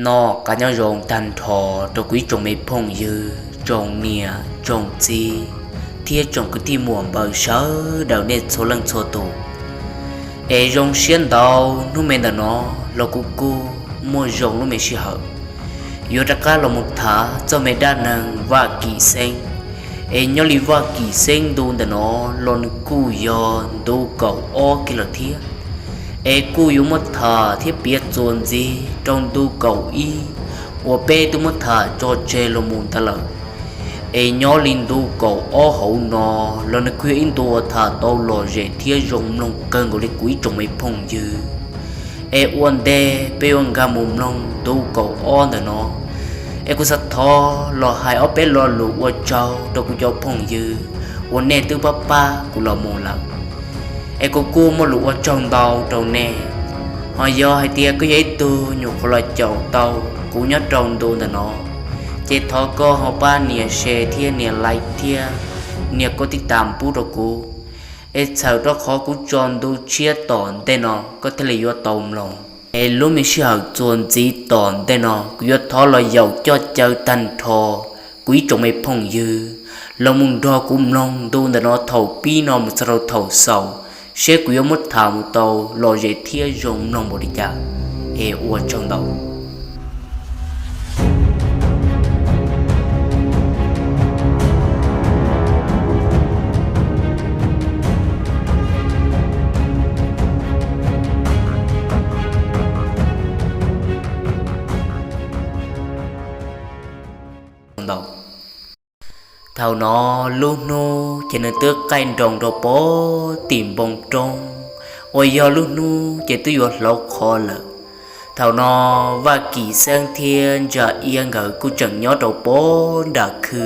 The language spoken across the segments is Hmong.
Noj qab nyob zoo tag nrho rau kuv ib tsoom me phooj ywg, tsoom niam tsoom txiv thiab tsoom kwv tij muam npawg sawv daws nej txhua leej txhua tus. Es zoo siab ntau, hnub me ntawm no los kuv kuj muaj zoo lub me sij hawm yuav rov qab los mus tham txog me dab neeg Vaj Kim Xeeb. Es nyob li Vaj Kim Xeeb ntu ntawm no los nws kuj yog ntu kaum ob kiag lawm thiab. Es kuj yuav muab tham thiab piav txuas ntxiv rau ntu kaum ib uas peb twb muab tham tso tseg los mus ntawd lawm. Es nyob li ntu kaum ob hauv no los nws kuj yog ib ntu uas tham tau lom zem thiab zoo mloog kawg nkaus li kuv ib tsoom me phooj ywg. Es ua ntej peb yuav nkag mus mloog ntu kaum ob ntawm no, es kuv xav thov los hais ob peb lo lus ua tsaug rau kuv cov phooj ywg uas nej twb pab pab kuv los mus lawm. Es kuv kuj muaj lus ua tsaug ntau rau nej. Ho yog hais tias koj yog ib tug nyuam qhuav los caum tau kuv nyob rau ntu ntawm no, ces thov koj ho pab nias share thiab nias like thiab nias koj tib tam pub rau kuv, es txhawm rau qhov kuv tso ntu tshiab tom ntej no koj thiaj li yuav tau mloog. Es lub me sij hawm txuas ntxiv tom ntej no kuv yuav thov los yaum coj caw tag nrho kuv ib tsoom me phooj ywg los mus nrog kuv mloog ntu ntawm no thaum pib no mus txog rau thaum xaus, seb kuv yuav muab tham mus tau lom zem thiab zoo mloog npaum li cas. Es ua tsaug ntau. Thaum no lub hnub ces nws twb qaij nroos rau pem tim npoo roob, uas yog lub hnub ces twb yuav hlauv qhov lawm. Thaum no Vaj Kim Xeeb thiab Ntsa Iab nkawd kuj tseem nyob rau pem nram khw,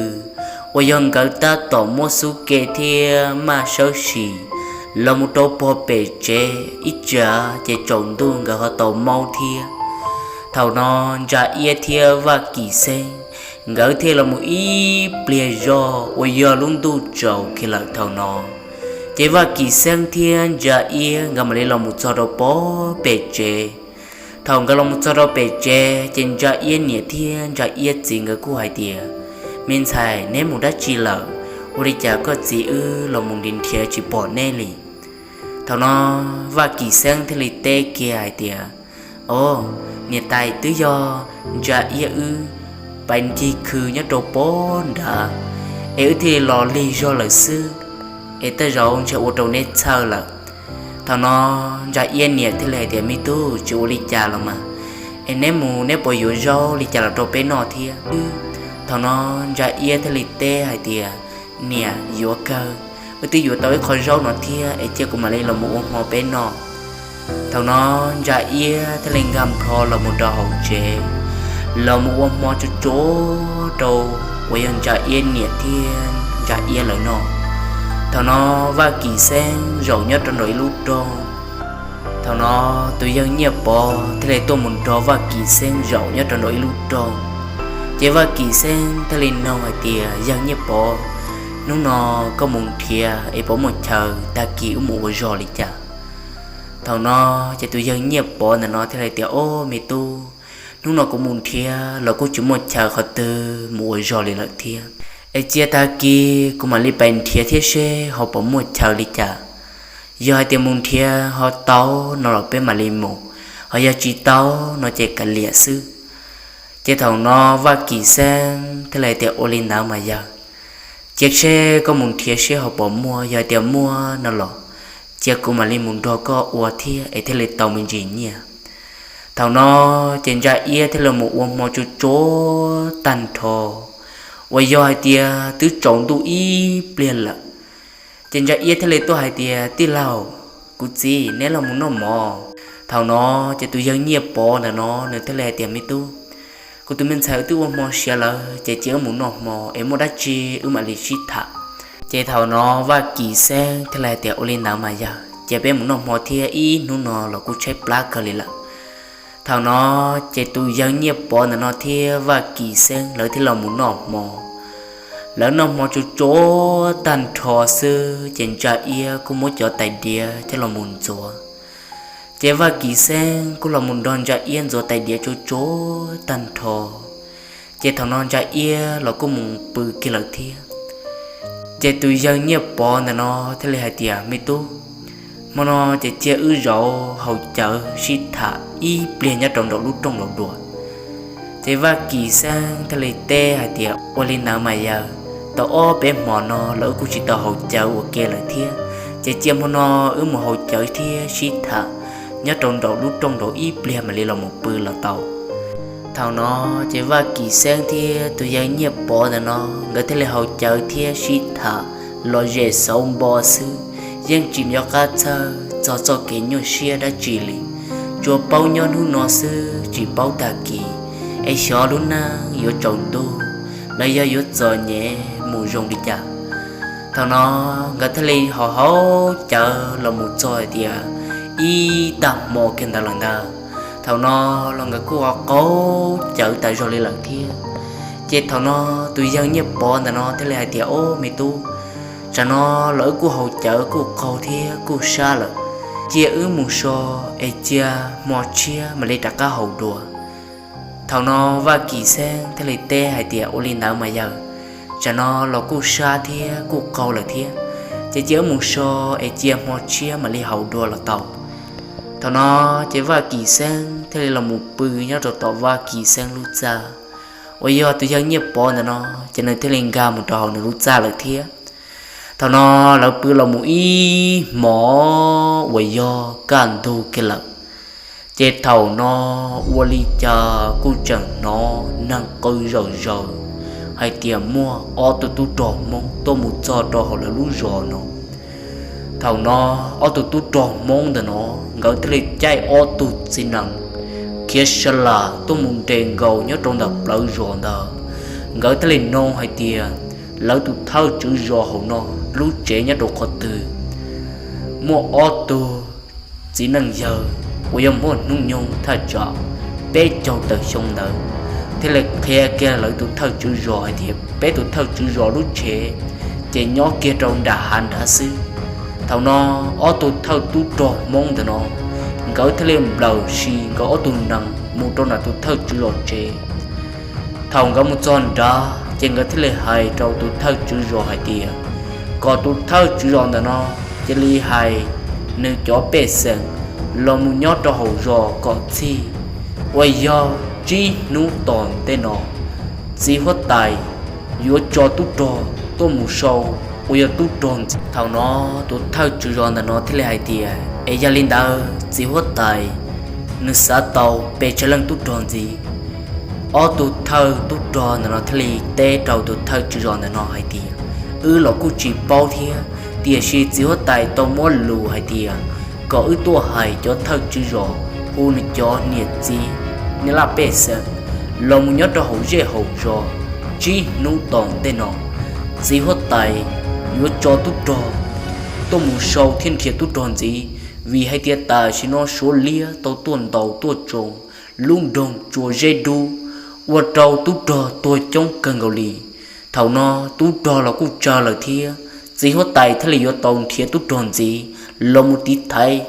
uas yog nkawd tab tom muab xub ke thiab maj sawb sim los mus rau pem tsev ib tsam ces tsaus ntuj nkawd ho tau maub thiab. Thaum no Ntsa Iab thiab Vaj Kim Xeeb nkawd thiaj los mus ib pliag zog uas yog lub ntuj tsaus kiag lawm thaum no. Ces Vaj Kim Xeeb thiab Ntsa Iab nkawd mam li los mus txog rau pem tsev. Thaum nkawd los mus txog rau pem tsev ces Ntsa Iab niam thiab Ntsa Iab txiv nkawd kuj hais tias, Me ntxhais, neb mus dab tsi lawm? Ua li cas koj txiv wb los mus nrhiav nrhiav tsis pom neb li? Thaum no Vaj Kim Xeeb thiaj li teb kiag hais tias, O, niam tais, twb yog Ntsa Iab wb pais ncig khw nyob rau pem nrad, es wb thiaj li los lig zog lawm xwb, es tej zaum ntshe ua rau neb txhawj lawm. Thaum no Ntsa Iab niam thiaj li hais tias, Me tub, tsis ua li cas los mas, es neb mus neb puas yuav zaub li cas los rau peb noj thiab? Thaum no Ntsa Iab thiaj li teb hais tias, Niam, yuav kawg, wb twb yuav tau ib qho zaub no thiab, es cia kuv mam li los mus ua hmo peb noj. Thaum no Ntsa Iab thiaj li nkag nplho los mus rau hauv tsev, los mus ua hmo tsuag tsuag rau uas yog Ntsa Iab niam thiab Ntsa Iab lawv noj. Thaum no Vaj Kim Xeeb zaum nyob rau nraum ib lub rooj. Thaum no tus yawg Nyiaj Pov thiaj li tuaj mus nrog Vaj Kim Xeeb zaum nyob rau nraum ib lub rooj. Ces Vaj Kim Xeeb thiaj li noog hais tias, Yawg Nyiaj Pov, hnub no koj mus nrhiav es puas muaj chaw, tag kis wb mus ua zog li cas? Thaum no ces tus yawg Nyiaj Pov ntawm no thiaj li tias, O, me tub, hnub no kuv mus nrhiav los kuj tsis muaj chaw qhov twg mus ua zog li lawm thiab. Es cia tag kis kuv mam li pais nrhiav thiab seb ho puas muaj chaw li cas. Yog hais tias mus nrhiav ho tau no los peb mam li mus, ho yog tsis tau no ces kav liam xwb. Ces thaum no Vaj Kim Xeeb thiaj li tias, Ua li ntawd mas yawg, cia seb koj mus nrhiav seb ho puas muaj, yog hais tias muaj no los cia kuv mam li mus nrog koj ua thiab es thiaj li tau me ntsis nyiaj. Thaum no ces Ntsa Iab thiaj li mus ua hmo tsuag tsuag tag nrho, uas yog hais tias twb tsaus ntuj ib pliag lawm. Ces Ntsa Iab thiaj li tuaj hais tias, Tij laug, kuv txiv, neb los mus noj mov. Thaum no ces tus yawg Nyiaj Pov ntawm no nws thiaj li hais tias, Me tub, kuv tus me ntxhais wb twb ua hmo siav lawm, ces cia wb mus noj hmo es muaj dab tsi wb mam li sib tham. Ces thaum no Vaj Kim Xeeb thiaj li hais tias, Ua li ntawd mas yawg, cia peb mus noj hmo thiab, ib hnub no los kuj tshaib plab kawg li lawm. Thaum no ces tus yawg Nyiaj Pov ntawm no thiab Vaj Kim Xeeb lawv thiaj los mus noj hmo. Lawv noj hmo tsuag tsuag tag nrho xwb ces Ntsa Iab kuj muab cov tais diav coj los mus ntxuav. Ces Vaj Kim Xeeb kuj los mus nrog Ntsa Iab ntxuav tais diav tsuag tsuag tag nrho. Ces thaum no Ntsa Iab los kuj mus pw kiag lawm thiab. Ces tus yawg Nyiaj Pov ntawm no thiaj li hais tias, Me tub, hmo no ces cia wb zaum haus cawv sib tham ib pliag nyob rau nraum lub rooj laus dua. Ces Vaj Kim Xeeb thiaj li teb hais tias, Ua li ntawd mas yawg, tau ob peb hmo no los wb kuj tsis tau haus cawv ua ke lawm thiab, ces cia hmo no wb mus haus cawv thiab sib tham nyob rau nraum lub rooj laus ib pliag mam li los mus pw los tau. Thaum no ces Vaj Kim Xeeb thiab tus yawg Nyiaj Pov ntawm no nkawd thiaj li haus cawv thiab sib tham los zem xauv npo xwb, yeej tsis nco qab txhawj txog txoj kev nyuaj siab dab tsi li. Tsuas paub nyob hnub no xwb tsis paub tag kis, es xyov lub neej yuav tsaus ntuj los yog yuav txom nyem mus zoo li cas. Thaum no nkawd thiaj li haus haus cawv los mus txog hais tias ib tag hmo kiag ntawd lawm ntag. Thaum no los nkawd kuj qaug cawv tas zog li lawm thiab. Ces thaum no tus yawg Nyiaj Pov ntawm no thiaj li hais tias, Ob, me tub, tsam no los wb kuj haus cawv kuj qaug thiab kuj sab lawm, cia wb mus so es cia hmo tshiab mam li rov qab haus dua. Thaum no Vaj Kim Xeeb thiaj li teb hais tias, Ua li ntawd mas yawg, tsam no los kuj sab thiab kuj qaug lawm thiab, ces cia wb mus so es cia hmo tshiab mam li haus dua los tau. Thaum no ces Vaj Kim Xeeb thiaj li los mus pw nyob rau tom Vaj Kim Xeeb lub txaj, uas yog tus yawg Nyiaj Pov ntawm no, ces nws thiaj li nkag mus rau hauv nws lub txaj lawm thiab. Thaum no lawv pw los mus ib hmo uas yog kaj ntug kiag lawm, ces thaum no ua li cas kuj tseem hnov neeg qw zom zaws hais tias muaj ob tug tub rog Hmoob tuaj mus txog rau hauv lawv lub zos no. Thaum no ob tug tub rog Hmoob ntawm no nkawd thiaj li caij ob tug txiv nees khiav sa las tuaj mus nres nkaus nyob rau ntawm plawv zos ntawd. Nkawd thiaj li nug hais tias, Lawv tus thawj tswv zos hauv no lub tsev nyob rau qhov twg? Muaj ob tug txiv neej yawg uas yog muaj hnub nyoog thaj tsam peb caug tawm xyoo ntawd thiaj li qhia kiag lawv tus thawj tswv zos hais tias, Peb tus thawj tswv zos lub tsev ces nyob kiag rau nram hav nrad xwb. Thaum no ob tug thawj tub rog Hmoob ntawm no nkawd thiaj li nplawm si nkawd ob tug nees mus rau nram tus thawj tswv zos tsev. Thaum nkawd mus txog nrad ces nkawd thiaj li hais rau tus thawj tswv zos hais tias kom tus thawj tswv zos ntawm no cia li hais nws cov pej xeem los mus nyob rau hauv zos kom txhij, uas yog tsib hnub tom ntej no txiv huab tais yuav tso tub rog tuaj mus sau uas yog tub rog ntxiv. Thaum no tus thawj tswv zos ntawm no thiaj li hais tias, Es yog li ntawd txiv huab tais nws xav tau pes tsawg leej tub rog ntxiv? Ob tug thawj tub rog ntawm no thiaj li teb rau tus thawj tswv zos ntawm no hais tias, Wb los kuj tsis paub thiab, tiam sis txiv huab tais tau muab lus hais tias kom wb tuaj hais cov thawj tswv zos hu nws cov niam txiv, niam laj pej xeem los mus nyob rau hauv zej hauv zos, tsib hnub tom ntej no txiv huab tais yuav tso tub rog tuaj mus sau thiab nrhiav tub rog ntxiv, vim hais tias tam sim no Suav liab tau tuaj ntaus tuaj tsoo lub nroog Tsua Zeb Dub, ua rau tub rog tuag coob kawg nkaus li. Thaum no tub rog los kuj tsawg lawm thiab, txiv huab tais thiaj li yuav tau nrhiav tub rog ntxiv los mus tiv thaiv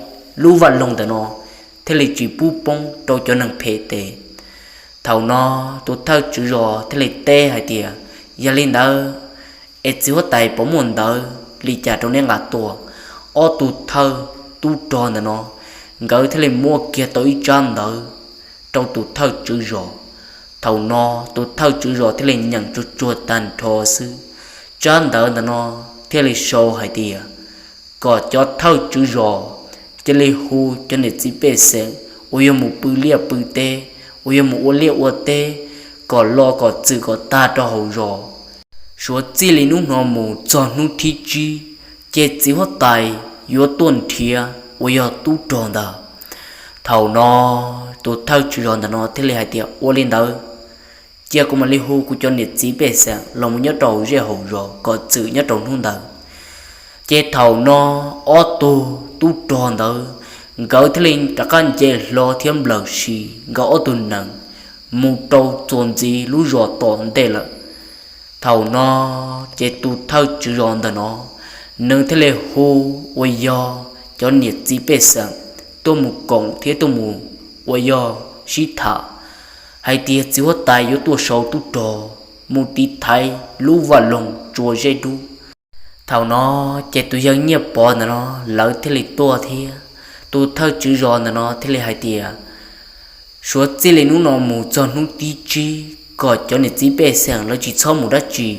lub vaj loog ntawm no, thiaj li tsis pub poob rau cov neeg phem tes. Thaum no tus thawj tswv zos thiaj li teb hais tias, Yog li ntawd es txiv huab tais puas muaj ntawv li cas rau neb nqa tuaj? Ob tug thawj tub rog ntawm no nkawd thiaj li muab kiag tau ib tsab ntawv rau tus thawj tswv zos. Thaum no tus thawj tswv zos thiaj li nyeem tsuag tsuag tag nrho xwb, tsab ntawv ntawm no thiaj li sau hais tias kom cov thawj tswv zos cia li hu cov niam txiv pej xeem uas yog mus pw liaj pw teb, uas yog mus ua liaj ua teb, kom lo kom txwm kom tag rau hauv zos. Suav txij li hnub no mus txog hnub thib tsib, ces txiv huab tais yuav tuaj nrhiav uas yog tub rog ntawd. Thaum no tus thawj tswv zos ntawm no thiaj li hais tias, Ua li ntawd, cia kuv mam li hu kuv cov niam txiv pej xeem los mus nyob rau hauv zej hauv zos kom txwm nyob rau hnub ntawd. Ces thaum no ob tug tub rog ntawd nkawd thiaj li rov qab nce hlo thiab nplawm si nkawd ob tug nees mus rau txuas ntxiv lub zos tom ntej lawm. Thaum no ces tus thawj tswv zos ntawm no nws thiaj li hu uas yog cov niam txiv pej xeem tuaj mus koom thiab tuaj mus uas yog sib tham hais tias txiv huab tais yuav tuaj sau tub rog mus tiv thaiv lub vaj loog Tsua Zeb Dub. Thaum no ces tus yawg Nyiaj Pov ntawm no lawv thiaj li tuaj thiab tus thawj tswv zos ntawm no thiaj li hais tias suav txij li hnub no mus txog hnub thib tsib kom cov niam txiv pej xeem lawv tsis txhob mus dab tsi.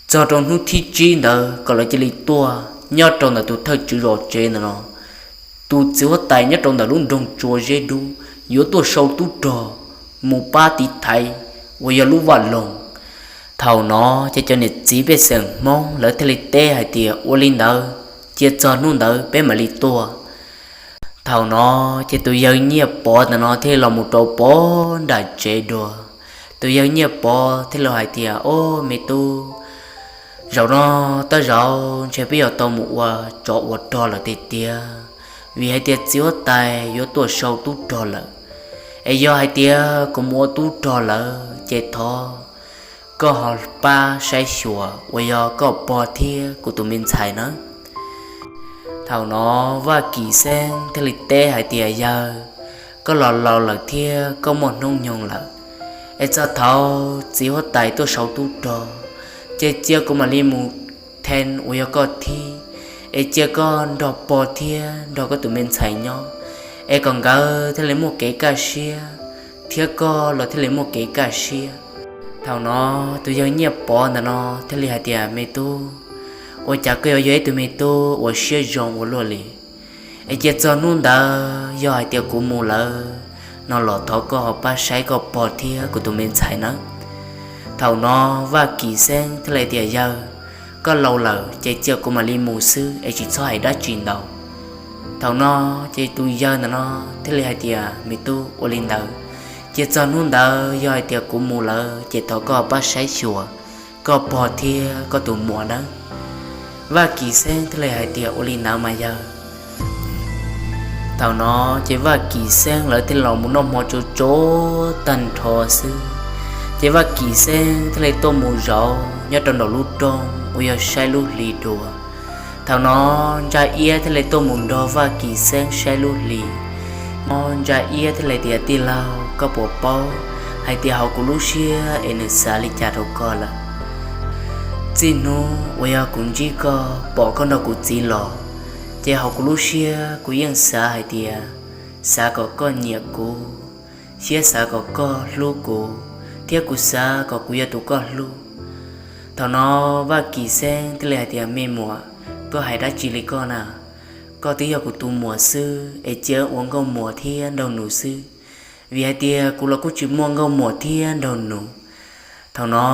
Txog rau hnub thib tsib ntawd kom lawv cia li tuaj nyob rau ntawm tus thawj tswv zos tsev ntawm no. Tus txiv huab tais nyob rau ntawm lub nroog Tsua Zeb Dub yuav tuaj sau tub rog mus pab tiv thaiv uas yog lub vaj loog. Thaum no ces cov niam txiv pej xeem Hmoob lawv thiaj li teb hais tias ua li ntawd, cia txog hnub ntawd peb mam li tuaj. Thaum no ces tus yawg Nyiaj Pov ntawm no thiaj li los mus rau pem nram tsev dua. Tus yawg Nyiaj Pov thiaj li hais tias, Au me tub, zaum no tab zaum ntshe peb yuav tau mus ua tsov ua rog lawm tiag tiag, vim hais tias txiv huab tais yuav tuaj sau tub rog lawm. Es yog hais tias kuv mus ua tub rog lawm ces thov koj ho pab saib xyuas uas yog koj pog thiab kuv tus me ntxhais nawb. Thaum no Vaj Kim Xeeb thiaj li teb hais tias, Yawg, koj los laus lawm thiab koj muaj hnub nyoog lawm, es txog thaum txiv huab tais tuaj sau tub rog ces cia kuv mam li mus then uas yog koj thib, es cia koj nrog pog thiab nrog koj tus me ntxhais nyob, es kom nkawd thiaj li muaj kev kaj siab thiab koj los thiaj li muaj kev kaj siab. Thaum no tus yawg Nyiaj Pov ntawm no thiaj li hais tias, Me tub, ua cas koj yuav yog ib tug me tub uas siab zoo ua luaj li? Es cia txog hnub ntawd yog hais tias kuv mus lawm no los thov koj ho pab saib koj pog thiab kuv tus me ntxhais nawb. Thaum no Vaj Kim Xeeb thiaj li tias, Yawg, koj laus lawm ces cia kuv mam li mus xwb es tsis txhob hais dab tsi ntau. Thaum no ces tus yawg ntawm no thiaj li hais tias, Me tub, ua li ntawd, cia txog hnub ntawd yog hais tias kuv mus lawm ces thov koj pab saib xyuas koj pog thiab koj tus muam nawb. Vaj Kim Xeeb thiaj li hais tias, Ua li ntawd mas yawg. Thaum no ces Vaj Kim Xeeb lawv thiaj los mus noj hmo tsuag tsuag tag nrho xwb, ces Vaj Kim Xeeb thiaj li tuaj mus zaum nyob rau nraum lub rooj uas yog saib lub hli dua. Thaum no Ntsa Iab thiaj li tuaj mus nrog Vaj Kim Xeeb saib lub hli. No Ntsa Iab thiaj li tias, Tij laug, koj puas paub hais tias hauv kuv lub siab es nws xav li cas rau koj lawm? Txij hnub uas yog kuv ntsib koj pom koj nrog kuv txiv los, ces hauv kuv lub siab kuv yeej xav hais tias xav kom koj nyiam kuv, thiab xav kom koj hlub kuv, thiab kuv xav kom kuv yog tus koj hlub. Thaum no Vaj Kim Xeeb thiaj li hais tias, Me muam, koj hais dab tsi li koj na? Koj twb yog kuv tus muam xwb es cia ua nkauj muam thiab nraug nus xwb, vim hais tias kuv los kuj tsis muaj nkauj muam thiab nraug nus. Thaum no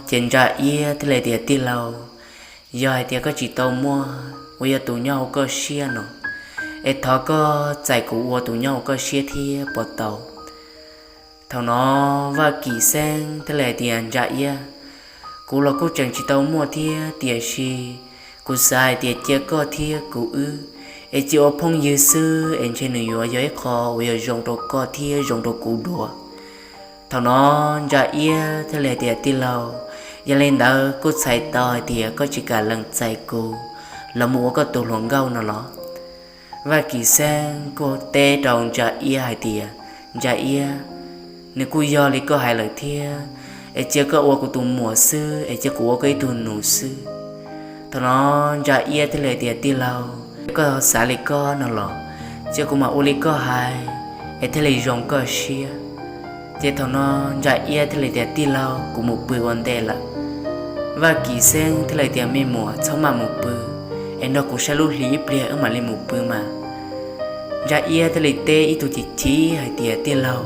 ces Ntsa Iab thiaj li tias, Tij laug, yog hais tias koj tsis tau muaj uas yog tus nyob hauv koj siab no, es thov koj txais kuv ua tus nyob hauv koj siab thiab puas tau? Thaum no Vaj Kim Xeeb thiaj li hais tias, Ntsa Iab, kuv los kuj tseem tsis tau muaj thiab, tiam sis kuv xav hais tias cia koj thiab kuv wb es cia ua phooj ywg xwb es ntshe nws yuav yog ib qho uas yog zoo rau koj thiab zoo rau kuv dua. Thaum no Ntsa Iab thiaj li hais tias, Tij laug, yog li ntawd kuj txhais tau hais tias koj tsis kam lees txais kuv los mus ua koj tus hluas nkauj no los? Vaj Kim Xeeb kuj teb rau Ntsa Iab hais tias, Ntsa Iab, nws kuj yog li koj hais lawm thiab, es cia koj ua kuv tus muam xwb es cia kuv ua koj ib tug nus xwb. Thaum no Ntsa Iab thiaj li hais tias, Tij laug, koj xav li koj no los cia kuv mam ua li koj hais es thiaj li zoo koj siab. Ces thaum no Ntsa Iab thiaj li tias, Tij laug, kuv mus pw ua ntej lawm. Vaj Kim Xeeb thiaj li tias, Me muam, txhob maj mus pw, es nrog kuv saib lub hli ib pliag wb mam li mus pw mas. Ntsa Iab thiaj li teb ib tug chim chim hais tias, Tij laug,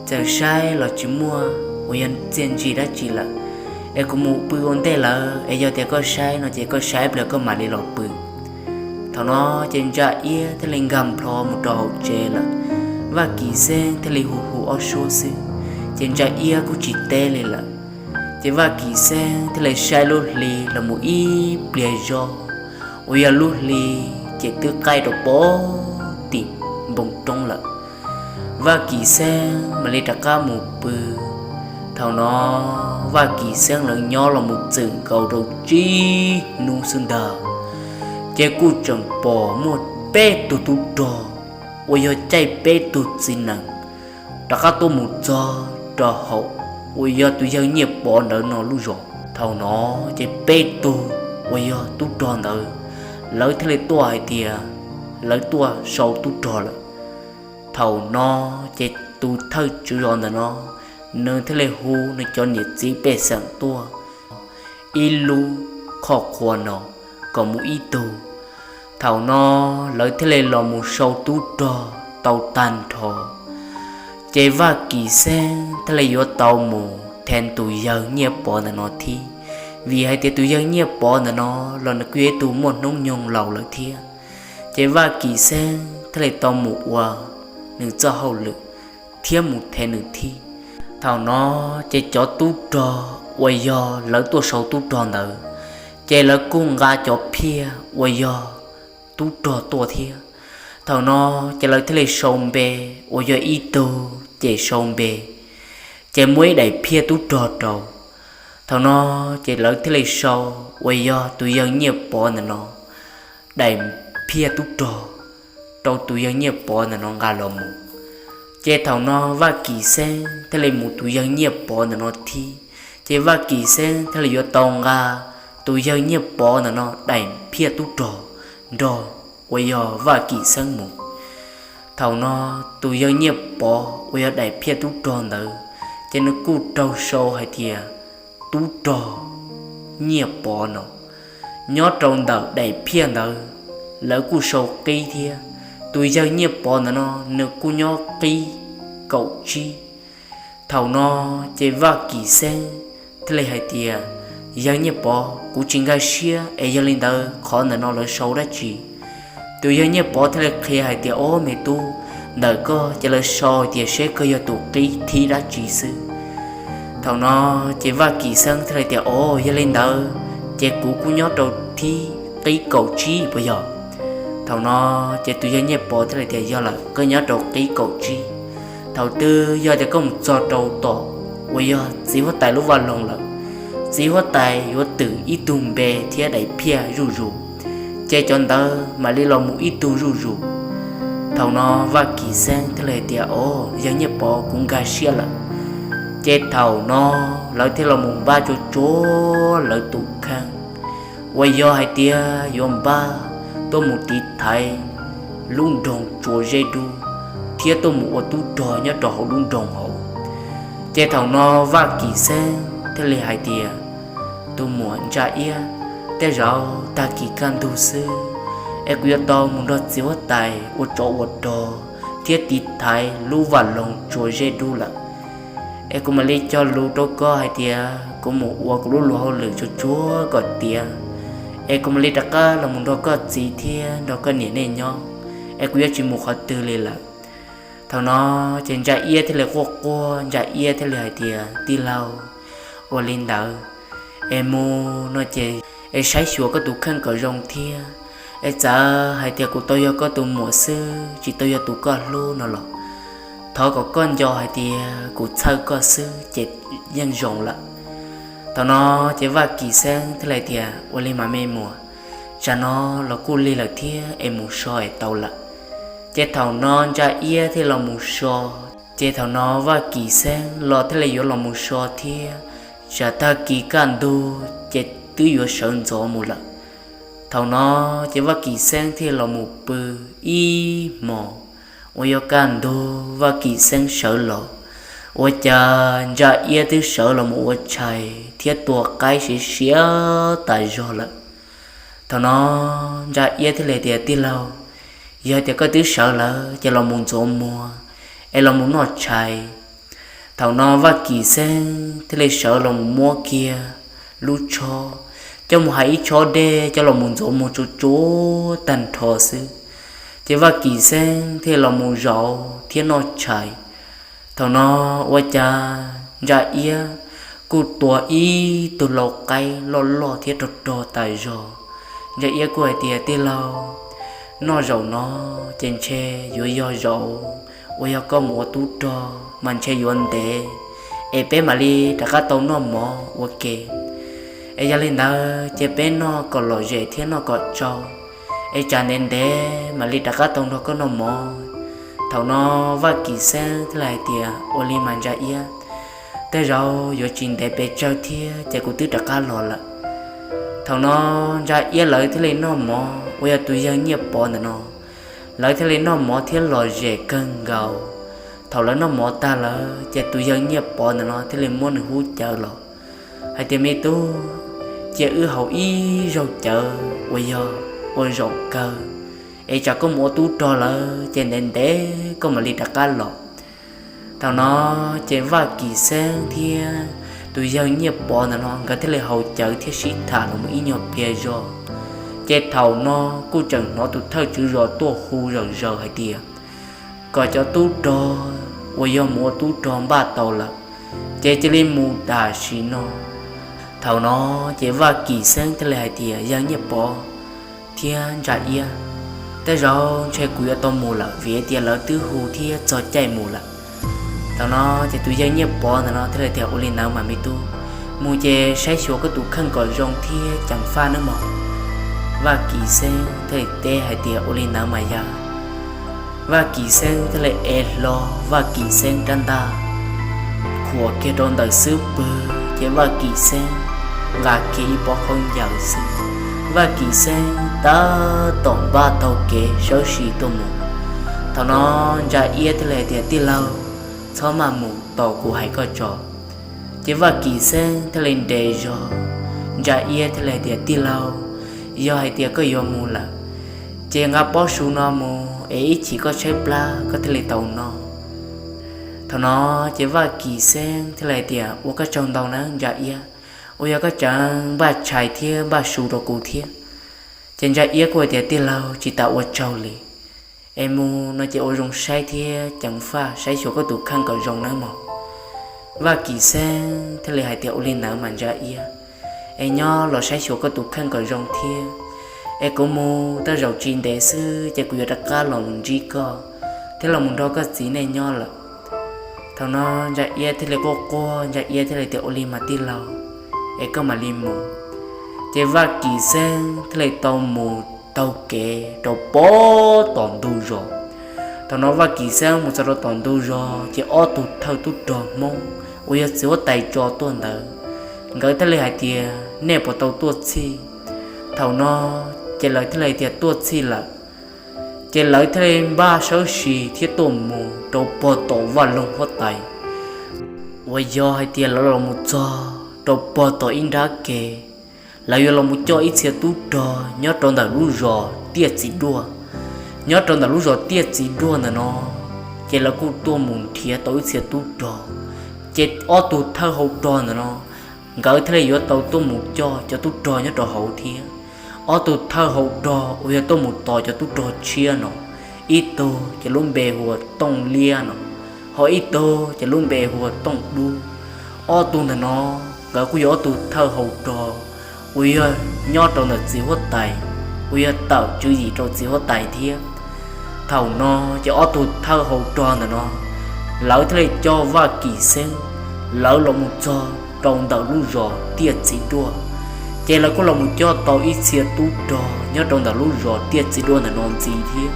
txawm saib los tsis muaj uas yog txiaj ntsig dab tsi lawm, es kuv mus pw ua ntej lawm, es yog tias koj saib no ces koj saib ib pliag koj mam li los pw. Thaum no ces Ntsa Iab thiaj li nkag nplho mus rau hauv tsev lawm. Vaj Kim Xeeb thiaj li hu hu ob suab xwb, ces Ntsa Iab kuj tsis teb li lawm. Ces Vaj Kim Xeeb thiaj li saib lub hli los mus ib pliag zog, uas yog lub hli ces twb qaij rau pem tim npoo roob lawm. Vaj Kim Xeeb mam li rov qab mus pw. Thaum no Vaj Kim Xeeb lawv nyob los mus txwm nkaus rau tsib hnub xwb ntag, ces kuj tseem pom muaj peb tug tub rog uas yog caij peb tug txiv nees rov qab tuaj mus txog rau hauv uas yog tus yawg Nyiaj Pov ntawd no lub zos. Thaum no ces peb tug uas yog tub rog ntawd, lawv thiaj li tuaj hais tias lawv tuaj sau tub rog lawm. Thaum no ces tus thawj tswv zos ntawm no, nws thiaj li hu nws cov niam txiv pej xeem tuaj ib lub qhov qhua no kom mus ib tug. Thaum no lawv thiaj li los mus sau tub rog tau tag nrho, ces Vaj Kim Xeeb thiaj li yuav tau mus them tus yawg Nyiaj Pov ntawm no thiab, vim hais tias tus yawg Nyiaj Pov ntawm no los nws kuj yog ib tug muaj hnub nyoog laus lawm thiab. Ces Vaj Kim Xeeb thiaj li tau mus ua nws txoj hauj lwm thiab mus them nws thiab. Thaum no ces cov tub rog uas yog lawv tuaj sau tub rog ntawd, ces lawv kuj nqa cov phiaj uas yog tub rog tuaj thiab. Thaum no ces lawv thiaj li sau npe, uas yog ib tug ces sau npe, ces muaj ib daim phiaj tub rog rau. Thaum no ces lawv thiaj li sau uas yog tus yawg Nyiaj Pov ntawm no daim phiaj tub rog rau tus yawg Nyiaj Pov ntawm no nqa los mus. Ces thaum no Vaj Kim Xeeb thiaj li mus tus yawg Nyiaj Pov ntawm no thiab. Ces Vaj Kim Xeeb thiaj li yuav tau nqa tus yawg Nyiaj Pov ntawm no daim phiaj tub rog nrog uas yog Vaj Kim Xeeb mus. Thaum no tus yawg Nyiaj Pov uas yog daim phiaj tub rog ntawd, ces nws kuj raug sau hais tias tub rog Nyiaj Pov no. Nyob rau ntawm daim phiaj ntawd, lawv kuj sau qib thiab. Tus yawg Nyiaj Pov ntawm no nws kuj nyob qib kaum tsib. Thaum no ces Vaj Kim Xeeb thiaj li hais tias, yawg Nyiaj Pov, kuv tsis nkag siab es yog li ntawd qhov ntawm no lawv sau dab tsi? Tus yawg Nyiaj Pov thiaj li qhia hais tias, ob, me tub, ntawm koj ces lawv sau hais tias seb koj yog tus qib thib dab tsi xwb. Thaum no ces Vaj Kim Xeeb thiaj li tias, o, yog li ntawd ces kuv kuj nyob rau thib qib kaum tsib puas yog? Thaum no ces tus yawg Nyiaj Pov thiaj li tias, yog lawm, koj nyob rau qib kaum tsib. Thaum twg yog tias koj mus txog rau tom uas yog txiv huab tais lub vaj loog lawm, txiv huab tais yuav twm ib tug npe thiab daim phiaj zuj zus, ces cov ntawd mam li los mus ib tug zuj zus. Thaum no Vaj Kim Xeeb thiaj li tias, o, yawg Nyiaj Pov, kuv nkag siab lawm. Ces thaum no lawv thiaj los mus npaj tsuag tsuag lawv tus kheej uas yog hais tias yuav npaj tuaj mus tiv thaiv lub nroog Tsua Zeb Dub thiab tuaj mus ua tub rog nyob rau hauv lub nroog hauv. Ces thaum no Vaj Kim Xeeb thiaj li hais tias, tus muam Ntsa Iab, tej zaum tag kis kaj ntug xwb es kuv yuav tau mus nrog txiv huab tais ua tsov ua rog thiab tiv thaiv lub vaj loog Tsua Zeb Dub lawm. Es kuv mam li cog lus rau koj hais tias kuv mus ua kuv lub luag hauj lwm tsuag tsuag kom tiav, es kuv mam li rov qab los mus nrog koj txiv thiab nrog koj niam nej nyob, es kuv yuav tsis mus qhov twg li lawm. Thaum no ces Ntsa Iab thiaj li quaj quaj, Ntsa Iab thiaj li hais tias, tij laug, ua li ntawd es mus no ces es saib xyuas koj tus kheej kom zoo thiab. Es txawm hais tias kuv tau yog koj tus muam xwb, tsis tau yog tus koj hlub no los thov kom koj nco hais tias kuv txhawj koj xwb ces yeej zoo lawm. Thaum no ces Vaj Kim Xeeb thiaj li tias, ua li mas me muam, tsam no los kuj lig lawm thiab es mus so es tau lawm. Ces thaum no Ntsa Iab thiaj los mus so. Ces thaum no Vaj Kim Xeeb los thiaj li yuav los mus so thiab, tsam tag kis kaj ntug ces twb yuav sawv ntxov mus lawm. Thaum no ces Vaj Kim Xeeb thiaj los mus pw ib hmos, uas yog kaj ntug Vaj Kim Xeeb sawv los, ua cas Ntsa Iab twb sawv los mus ua tshais thiab tua qaib siav siav tas zog lawm. Thaum no Ntsa Iab thiaj li tias, tij laug, yog tias koj twb sawv lawm ces los mus ntxuav muag es los mus noj tshais. Thaum no Vaj Kim Xeeb thiaj li sawv los mus muab kiag lub tshob, coj mus hais ib tshob dej coj los mus ntxuav muag tsuag tsuag tag nrho xwb. Ces Vaj Kim Xeeb thiaj los mus zaum thiab noj tshais. Thaum no ua cas Ntsa Iab kuj tua ib tug lau qaib loj loj thiab rog rog tas zog. Ntsa Iab kuj hais tias, tij laug, noj zaum no ces ntshe yuav yog zaum uas yog koj mus ua tub rog mas ntshe yuav ntev, es peb mam li rov qab tau noj mov ua ke. Es yog li ntawd ces peb noj kom lom zem thiab noj kom tsau, es tsam ntev ntev mam li rov qab tau nrog koj noj mov. Thaum no Vaj Kim Xeeb thiaj li hais tias, Ua li mas Ntsa Iab, tej zaum yuav tsis ntev pes tsawg thiab ces kuv twb rov qab los lawm. Thaum no Ntsa Iab lawv thiaj li noj mov uas yog tus yawg Nyiaj Pov ntawm no, lawv thiaj li noj mov thiab lom zem kawg nkaus. Thaum lawv noj mov tag lawm ces tus yawg Nyiaj Pov ntawm no thiaj li muab nws hub cawv los hais tias, Me tub, cia wb haus ib zaug cawv uas yog ua zaum kawg, es tsam koj mus ua tub rog lawm ces ntev ntev koj mam li rov qab los. Thaum no ces Vaj Kim Xeeb thiab tus yawg Nyiaj Pov ntawm no nkawd thiaj li haus cawv thiab sib tham los mus ib nyuag pliag zog. Ces thaum no kuj tseem hnov tus thawj tswv zos tuaj hu zom zaws hais tias kom cov tub rog uas yog mus ua tub rog npaj tau lawm ces cia li mus tam sim no. Thaum no ces Vaj Kim Xeeb thiaj li hais tias, Yawg Nyiaj Pov thiab Ntsa Iab, tej zaum ntshe kuv yuav tau mus lawm vim tias lawv twb hu thiab txog caij mus lawm. Thaum no ces tus yawg Nyiaj Pov ntawm no thiaj li tias, Ua li ntawd mas me tub, mus ces saib xyuas koj tus kheej kom zoo thiab ceev faj nawb mog. Vaj Kim Xeeb thiaj li teb hais tias, Ua li ntawd mas yawg. Vaj Kim Xeeb thiaj li ev hlo Vaj Kim Xeeb rab ntaj, khuam kiag rau ntawm xub pwg ces Vaj Kim Xeeb nqa kiag ib pob khaub ncaws xwb, Vaj Kim Xeeb tab tom npaj taug kev sawv sim tuaj mus. Thaum no Ntsa Iab thiaj li hais tias, Tij laug, txhob maj mus, tos kuv hais koj tso. Ces Vaj Kim Xeeb thiaj li nres zog, Ntsa Iab thiaj li hais tias, Tij laug, yog hais tias koj yuav mus lawm ces nqa pob su no mus es ib chim koj tshaib plab koj thiaj li tau noj. Thaum no ces Vaj Kim Xeeb thiaj li hais tias, Ua koj tsaug ntau nawb Ntsa Iab, uas yog koj tseem npaj tshais thiab npaj su rau kuv thiab. Ces Ntsa Iab kuj hais tias, Tij laug, tsis tas ua tsaug li, es mus no ces ua zoo saib thiab ceev faj saib xyuas koj tus kheej kom zoo nawb mog. Vaj Kim Xeeb thiaj li hais tias, Ua li ntawd mas Ntsa Iab, es nyob los saib xyuas koj tus kheej kom zoo thiab, es kuv mus tej zaum tsis ntev xwb ces kuv yuav rov qab los mus ntsib koj thiab los mus nrog koj txiv nej nyob lawm. Thaum no Ntsa Iab thiaj li quaj quaj, Ntsa Iab thiaj li tias, Ua li mas tij laug, es koj mam li mus. Ces Vaj Kim Xeeb thiaj li tau mus taug kev rau pem tom ntug zos. Thaum no Vaj Kim Xeeb mus txog rau tom ntug zos ces ob tug thawj tub rog Hmoob uas yog txiv huab tais tso tuaj ntawd, nkawd thiaj li hais tias, Nej puas tau tuaj txhij? Thaum no ces lawv thiaj li hais tias, Tuaj txhij lawm. Ces lawv thiaj li npaj sawv sim thiab tuaj mus rau pog tom vaj loog huab tais, uas yog hais tias lawv los mus txog rau pog tom ib nrab kev, lawv yuav los mus coj ib txhia tub rog nyob rau ntawm lub zos Tiaj Txiv Duaj. Nyob rau ntawm lub zos Tiaj Txiv Duaj ntawm no, ces lawv kuj tuaj mus nrhiav tau ib txhia tub rog. Ces ob tug thawj hau rog ntawm no, nkawd thiaj li yuav tau tuaj mus coj cov tub rog nyob rau hauv thiab. Ob tug thawj hau rog uas yog tuaj mus tos cov tub rog tshiab no, ib tug ces lub npe hu ua Tooj Liab no, ho ib tug ces lub npe hu ua Tooj Dub. Ob tug ntawm no, nkawd kuj yog ob tug thawj hau rog uas yog nyob rau ntawm txiv huab tais, uas yog tawm tswv yim rau txiv huab tais thiab. Thaum no ces ob tug thawj hau rog ntawm no, lawv thiaj li coj Vaj Kim Xeeb, lawv los mus txog rau ntawm lub zos Tiaj Txiv Duaj. Ces lawv kuj los mus coj tau ib txhia tub rog nyob rau ntawm lub zos Tiaj Txiv Duaj ntawm no ntxiv thiab.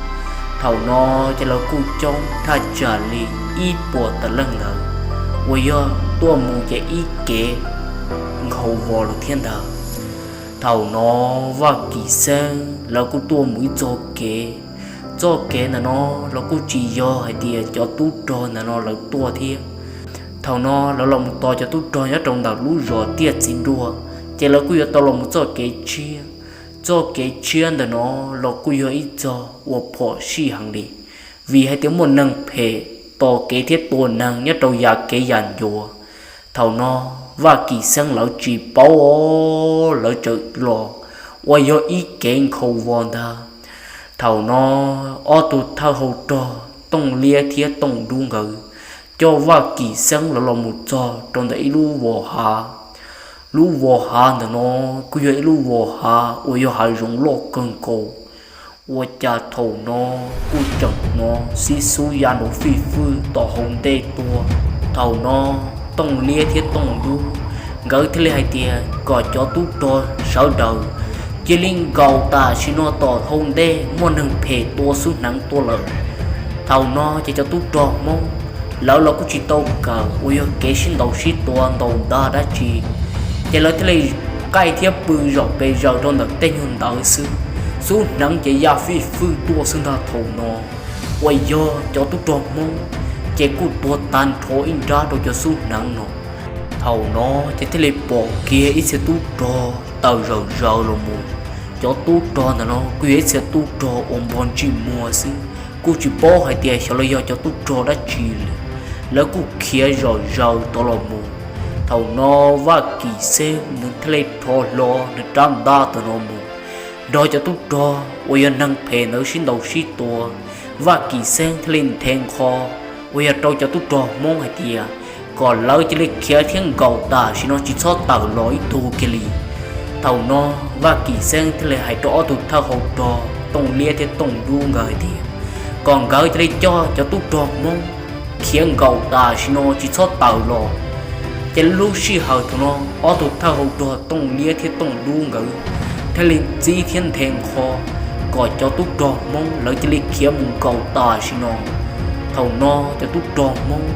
Thaum no ces lawv kuj coob thaj tsam li ib puas tawm leej ntawd, uas yog tuaj mus ces ib kev nkhaus vos lawm thiab ntag. Thaum no Vaj Kim Xeeb lawv kuj tuaj mus ib txoj kev. Txoj kev ntawm no los kuj tsis yog hais tias cov tub rog ntawm no lawv tuaj thiab. Thaum no lawv los mus tos cov tub rog nyob rau ntawm lub zos Tiaj Txiv Duaj, ces lawv kuj yuav tau los mus txoj kev tshiab. Txoj kev tshiab ntawm no los kuj yog ib txoj uas phom sij heev li, vim hais tias muaj neeg phem tos kev thiab tua neeg nyob rau yav kev yam ncuav. Thaum no Vaj Kim Xeeb lawv tsis paub, lawv txawm los uas yog ib kev nkhaus vos ntag. Thaum no ob tug thawj hau rog Tooj Liab thiab Tooj Dub nkawd coj Vaj Kim Xeeb lawv los mus txog rau ntawm ib lub vos hav. Lub vos hav ntawm no kuj yog ib lub vos hav uas yog hav zoov loj kawg nkaus. Ua cas thaum no kuj tseem hnov xib xub ya nrov fij fwj tom hauv ntej tuaj. Thaum no Tooj Liab thiab Tooj Dub nkawd thiaj li hais tias kom cov tub rog sawv daws cia li nkaum tam sim no tom hauv ntej, muaj neeg phem tua xub hneev tuaj lawm. Thaum no ces cov tub rog Hmoob lawv los kuj tsis tau kawm uas yog kev sib ntaus sib tua ntaus ntaj dab tsi, ces lawv thiaj li qaij thiab pw zaum pes zaws rau ntawm tej nyuag ntawd xwb. Xub hneev ces ya fij fwj tuaj xwb ntag. Thaum no uas yog cov tub rog Hmoob ces kuj tuag tag nrho ib nrab rau cov xub hneev no. Thaum no ces thiaj li pom kiag ib txhia tub rog tawm zawm zaws los mus. Cov tub rog ntawm no kuj yog ib txhia tub rog uas npog ntsej muag xwb, kuj tsis paub hais tias xyov lawv yog cov tub rog dab tsi li. Lawv kuj khiav zom zaws tod los mus. Thaum no Vaj Kim Xeeb nws thiaj li rho hlo nws rab ntaj ntawm no mus nrog cov tub rog uas yog neeg phem ntawd sib ntaus sib tua. Vaj Kim Xeeb thiaj li nthe nqho uas yog rau cov tub rog Hmoob hais tias kom lawv cia li khiav thiab nkaum tam sim no tsis txhob tawm los ib tug kiag li. Thaum no Vaj Kim Xeeb thiaj li hais rau ob tug thawj hau rog Tooj Liab thiab Tooj Dub nkawd hais tias kom nkawd cia li coj cov tub rog Hmoob khiav nkaum tam sim no tsis txhob tawm los. Ces lub sij hawm thaum no ob tug thawj hau rog Tooj Liab thiab Tooj Dub nkawd thiaj li txib thiab nthe nqho kom cov tub rog Hmoob lawv cia li khiav mus nkaum tam sim no. Thaum no cov tub rog Hmoob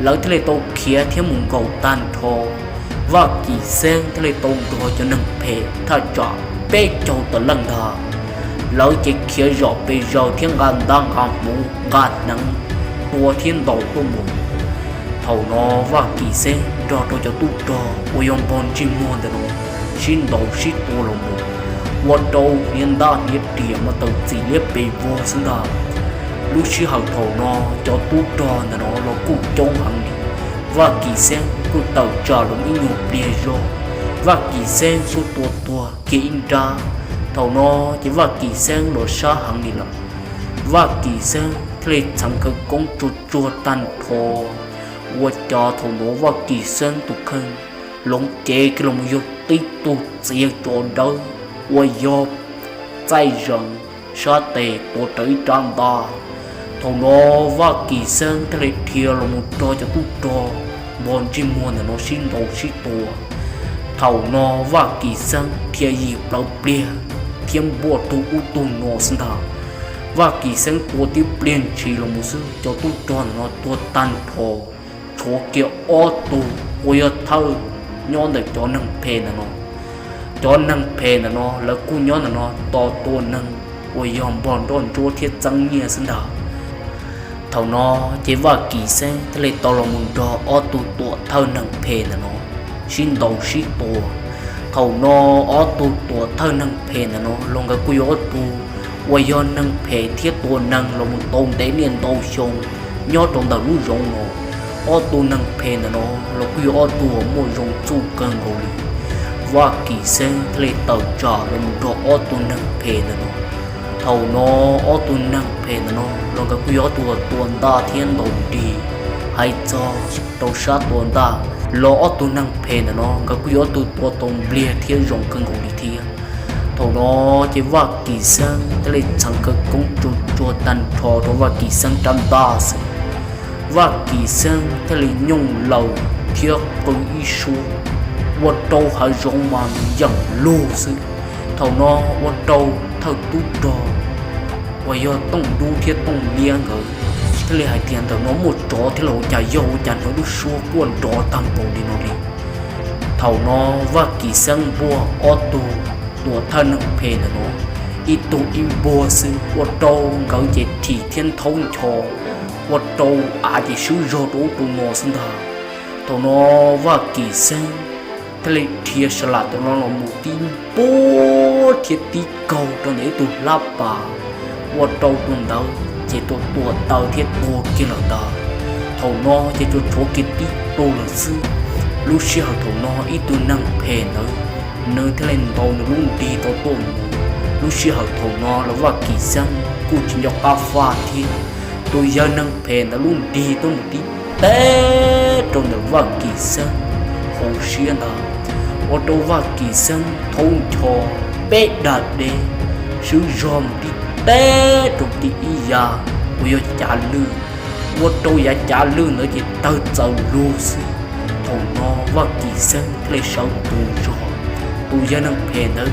lawv thiaj li tau khiav thiab mus nkaum tag nrho. Vaj Kim Xeeb thiaj li tau nrog cov neeg phem thaj tsam peb caug tawm leej ntag, lawv ces khiav zom pes zaws thiab nqa ntaj nqa hmuv nqa hneev tua thiab ntaus tuaj mus. Thaum no Vaj Kim Xeeb nrog rau cov tub rog uas yog npog ntsej muag ntawm no sib ntaus sib tua los mus, ua rau hniav ntaj hniav riam mas tawm txim liab pes vog xwb ntag. Lub sij hawm thaum no cov tub rog ntawm no los kuj coob heev li. Vaj Kim Xeeb kuj tawm tsam los ib nyuag pliag zog, Vaj Kim Xeeb kuj tua tuag kiag ib nrab. Thaum no ces Vaj Kim Xeeb los sab heev li lawm. Vaj Kim Xeeb thiaj li txheev khawv koob tsuag tsuag tag nrho. Ua cas thaum no Vaj Kim Xeeb tus kheej hloov cev kiag los mus yog tib tug txiav tsov dawb uas yog txaij zees sab tes tuav rawv ib rab ntaj. Thaum no Vaj Kim Xeeb thiaj li dhia los mus rau cov tub rog npog ntsej muag ntawm no sib ntaus sib tua. Thaum no Vaj Kim Xeeb dhia yim plawv pliag thiab npuaj tug ub tug no xwb ntag. Vaj Kim Xeeb tua tib pliag ntshis los mus xwb cov tub rog ntawm no tuag tag nrho, tshuav kiag ob tug uas yog thawj nyob ntawm cov neeg phem ntawm no. Cov neeg phem ntawm no lawv kuj nyob ntawm no tos tua neeg uas yog npog nroj ntsuab thiab txeeb nyiaj xwb ntag. Thaum no ces Vaj Kim Xeeb thiaj li tau los mus nrog ob tug tuam thawj neeg phem ntawm no sib ntaus sib tua. Thaum no ob tug tuam thawj neeg phem ntawm no los nkawd kuj yog ob tug uas yog neeg phem thiab tua neeg los mus tau ntev niaj ntau xyoo nyob rau ntawm lub zoov no. Ob tug neeg phem ntawm no los kuj yog ob tug uas muaj zoo txuj kawg nkaus li. Vaj Kim Xeeb thiaj li tawm tsam los mus nrog ob tug neeg phem ntawm no. Thaum no ob tug neeg phem ntawm no los nkawd kuj yog ob tug uas tua ntaj thiab ntaus nrig. Hais txog rau sab tua ntaj los ob tug neeg phem ntawm no nkawd kuj yog ob tug tua tau npliag thiab zoo kawg nkaus li thiab. Thaum no ces Vaj Kim Xeeb thiaj li txheev khawv koob tsuag tsuag tag nrho rau Vaj Kim Xeeb rab ntaj xwb. Vaj Kim Xeeb thiaj li nyooj laws thiab qw ib suab, ua rau hav zoov mas yeem lug xwb. Thaum no ua rau thawj tub rog uas yog Tooj Dub thiab Tooj Liab nkawd thiaj li hais tias ntawm no muaj tsov thiab los ua cas yog ua cas hnov lub suab quaj nrov tag npaum li no li. Thaum no Vaj Kim Xeeb npuaj ob tug tuam thawj neeg phem ntawm no ib tug ib npuag xwb ua rau nkawd ces thim thiab nthaub ncho, ua rau av ces swb zog rau ub rau no xwb ntag. Thaum no Vaj Kim Xeeb thiaj li dhia sa lam ntawm no los mus tib npuag thiab tib kaug rau ntawm ib tug hlab pas, ua rau tus ntawd ces tus tuam taws thiab tuag kiag lawm ntag. Thaum no ces tsuas tshuav kiag tib tug lawm xwb. Lub sij hawm thaum no ib tug neeg phem ntawd nws thiaj li ntaus nws lub nrig tau tuaj mus. Lub sij hawm thaum no los Vaj Kim Xeeb kuj tsis nco qab faj thiab. Tus yawg neeg phem ntawd lub nrig tuaj mus tib teb rau ntawm Vaj Kim Xeeb hauv siab ntag, ua rau Vaj Kim Xeeb nthaub ncho peb dag deb, swb zog mus tib teb rau tim ib yav uas yog cav lwj, ua rau yav cav lwj ntawd ces tawg txaws lug xwb. Thaum no Vaj Kim Xeeb thiaj li sawv tus zog, tus yawg neeg phem ntawd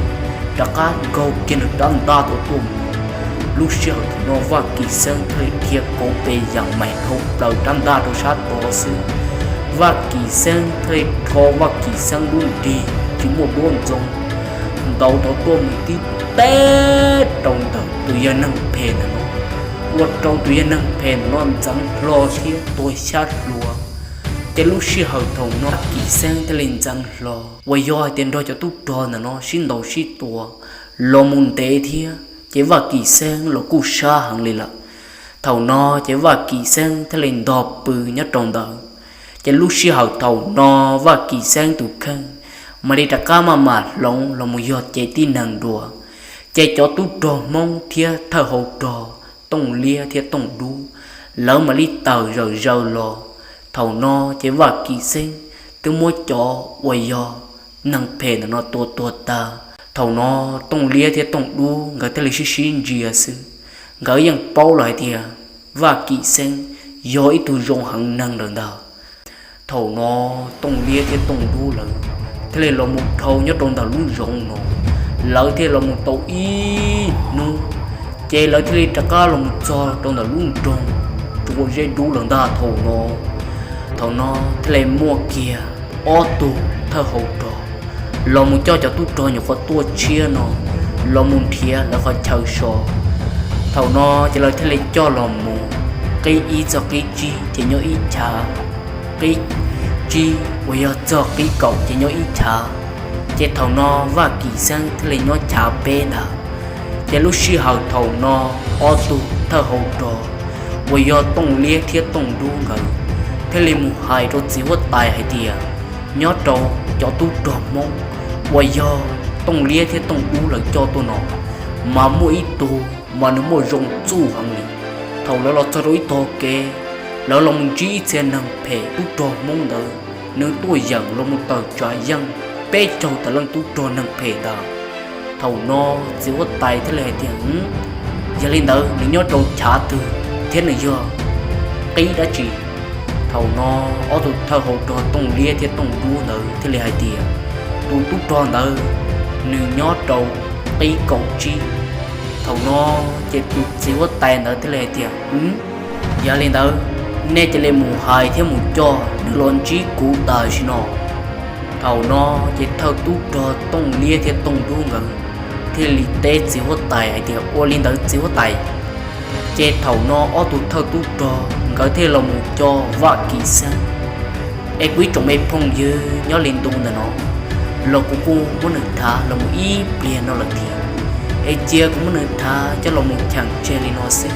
rov qab nkaug kiag nws rab ntaj tau tuaj mus. Lub sij hawm thaum no Vaj Kim Xeeb thiaj li dhia kauv pes yam mais dhau plaws rab ntaj rau sab tod xwb. Vaj Kim Xeeb thiaj li rho Vaj Kim Xeeb lub nrig tsis muaj duab ntxoo ntaus rau tuaj mus tib teb rau ntawm tus yawg neeg phem ntawm no, ua rau tus yawg neeg phem ntawm no ntxeev hlo thiab tuag xyab hlua. Ces lub sij hawm thaum no Vaj Kim Xeeb thiaj li ntxeev hlo uas yog hais tias nrog cov tub rog ntawm no sib ntaus sib tua los mus ntev thiab, ces Vaj Kim Xeeb los kuj sab heev li lawm. Thaum no ces Vaj Kim Xeeb thiaj li ntog pw nyob rau ntawd. Ces lub sij hawm thaum no Vaj Kim Xeeb tus kheej mam li rov qab maj mam hloov los mus yog cev tib neeg dua. Ces cov tub rog Hmoob thiab thawj hau rog Tooj Liab thiab Tooj Dub, lawv mam li tawm zawm zaws los. Thaum no ces Vaj Kim Xeeb twb muab cov uas yog neeg phem ntawm no tua tuag tag. Thaum no Tooj Liab thiab Tooj Dub nkawd thiaj li sib sib ntsia xwb, nkawd yeej paub lawm hais tias Vaj Kim Xeeb yog ib tug zoo heev neeg lawm ntag. Thaum no Tooj Liab thiab Tooj Dub lawv thiaj li los mus dhau nyob rau ntawm lub zoov no, lawv thiaj los mus tau ib hnub, ces lawv thiaj li rov qab los mus txog rau ntawm lub nroog Tsua Zeb Dub lawm ntag. Thaum no, thaum no thiaj li muaj kiag ob tug thawj hau rog los mus coj cov tub rog nyuam qhuav tuaj tshiab no los mus nrhiav lawv qhov chaw so. Thaum no ces lawv thiaj li coj los mus, qib ib txog qib tsib ces nyob ib chav, qib tsib uas yog txog qib kaum ces nyob ib chav. Ces thaum no Vaj Kim Xeeb thiaj li nyob chav peb ntag. Ces lub sij hawm thaum no ob tug thawj hau rog uas yog Tooj Liab thiab Tooj Dub nkawd thiaj li mus hais rau txiv huab tais hais tias nyob rau cov tub rog Hmoob uas yog Tooj Liab thiab Tooj Dub lawv coj tuaj no mas muaj ib tug mas nws muaj zoo txuj heev li. Thaum lawv los txog rau ib tog kev, lawv los mus ntsib ib txhia neeg phem tub rog Hmoob ntawd, nws tuaj yeem los mus tawm tsam yeej peb caug tawm leej tub rog neeg phem ntawd. Thaum no txiv huab tais thiaj li hais tias, yog li ntawd nws nyob rau chav twg thiab nws yog qib dab tsi? Thaum no ob tug thawj hau rog Tooj Liab thiab Tooj Dub ntawd thiaj li hais tias, tus tub rog ntawd nws nyob rau qib kaum tsib. Thaum no ces tus txiv huab tais ntawd thiaj li hais tias, yog li ntawd nej cia li mus hais thiab mus coj nws los ntsib kuv tam sim no. Thaum no ces thawj tub rog Tooj Liab thiab Tooj Dub nkawd thiaj li teb txiv huab tais hais tias, ua li ntawd txiv huab tais. Ces thaum no ob tug thawj tub rog nkawd thiaj los mus coj Vaj Kim Xeeb. Es kuv ib tsoom me phooj ywg nyob li ntu ntawm no los kuv kuj muab nws thav los mus ib pliag no lawm thiab, es cia kuv muab nws thav coj los mus cheem tseg li no xwb.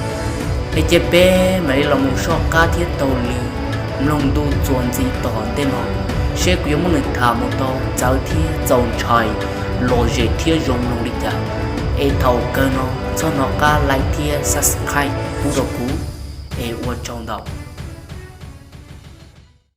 Es cia peb mam li los mus soj qab thiab taug lw mloog ntu txuas ntxiv tom ntej no, seb kuv yuav muab nws tham mus tau txawv thiab txaus ntshai lom zem thiab zoo mloog li cas. Es thaum kawg no txhob hnov qab like thiab subscribe pub rau kuv, es ua tsaug ntau.